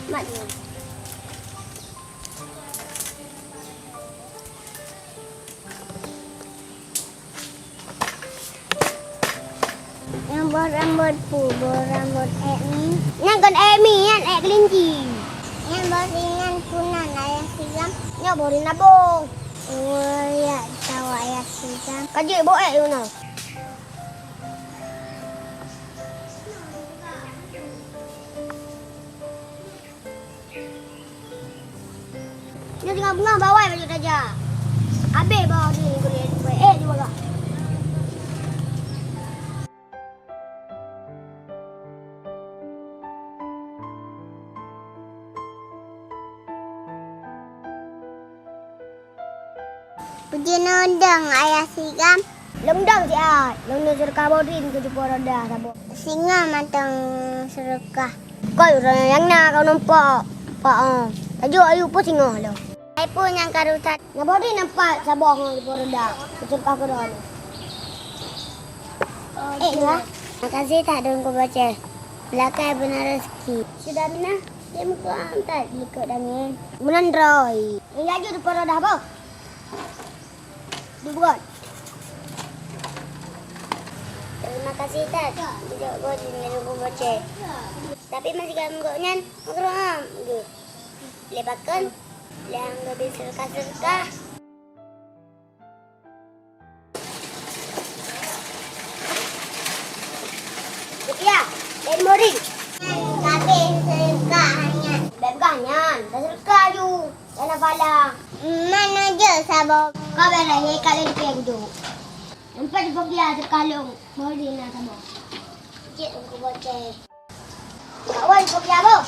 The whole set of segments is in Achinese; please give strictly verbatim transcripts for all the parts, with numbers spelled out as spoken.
Mat nyoe. Nyan boh rambot peue, boh rambot ék mi? Nyan kon ék mi, nyan ék keulinci. Nyan boh ringan peue nan, ayah Sigam? Nyoe boh ringan boh. Oh, ya, tahu ayah Sigam. Ka jeuet boh ék yue na. Nyoe singoh beungoh bawai bacut tajak. Abéh bawai ni kulét, eh, di bagah. Peue jinoe dong, ayah Sigam? Lôn dong siat, lôn nyoe seudeukah boh rin keu cupo roda saboh. Singoh mantong seudeukah. Kon uroe nyan na kau nampak, nampak, ah. Tajok ayue peue singoh lom. Hai peue nyang ka rusak? Na boh rin nampak saboh ngon cupo roda, keu seudeukah keu droeneuh. Eh, ya. Makasih that Teungku Boceh. Lakèe beuna rezeki. Sudah mina, dia muka angkat likot angin. Meunan droe. Ni laju cupo roda boh. Dubuat. Terima kasih, Tat. Bijak gobnyan lé Teungku Boceh. Tapi majikan gobnyan meukeureuam geuh. Lé pakon? Lé anggô bi seudeukah-seudeukah. Rupiah, laén boh rin. Tapi seudeukah nyan. Bèk peugah nyan, taseudeukah ju. Dalam pala. Mana je saboh? Ka bèrèh, ya, ka lé pih kudu. Empat rupiah sekalung, boh rin na saboh. Cit Teungku Boceh. Kawan rupiah boh.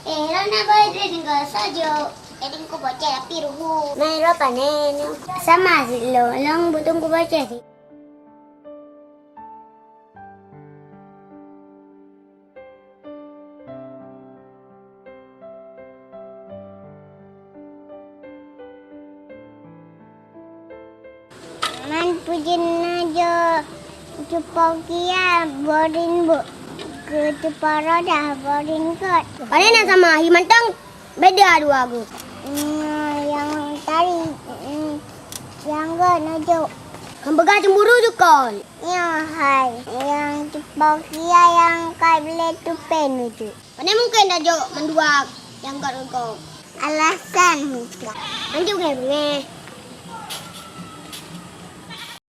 Eh, lo na boh rin ke sajo. Eh, Teungku Boceh tapi ruhu. Mai lo panen. Sama si lo, long butung Teungku Boceh si. Man pujin na jo cupo kia boh rin bu, keu cupo roda boh rin kot. Pane na sama, hi mantong beda dua geuh. Nah, nyang tadi, mm, nyang gèt na jok. Kan peugah cemburu ju kon. Nyoe hai, nyang cupo kia nyang ka lé tupen uju. Pane mungken tajok mandua nyang gèt rukok. Alasan muka. Anjuk ngai beungèh.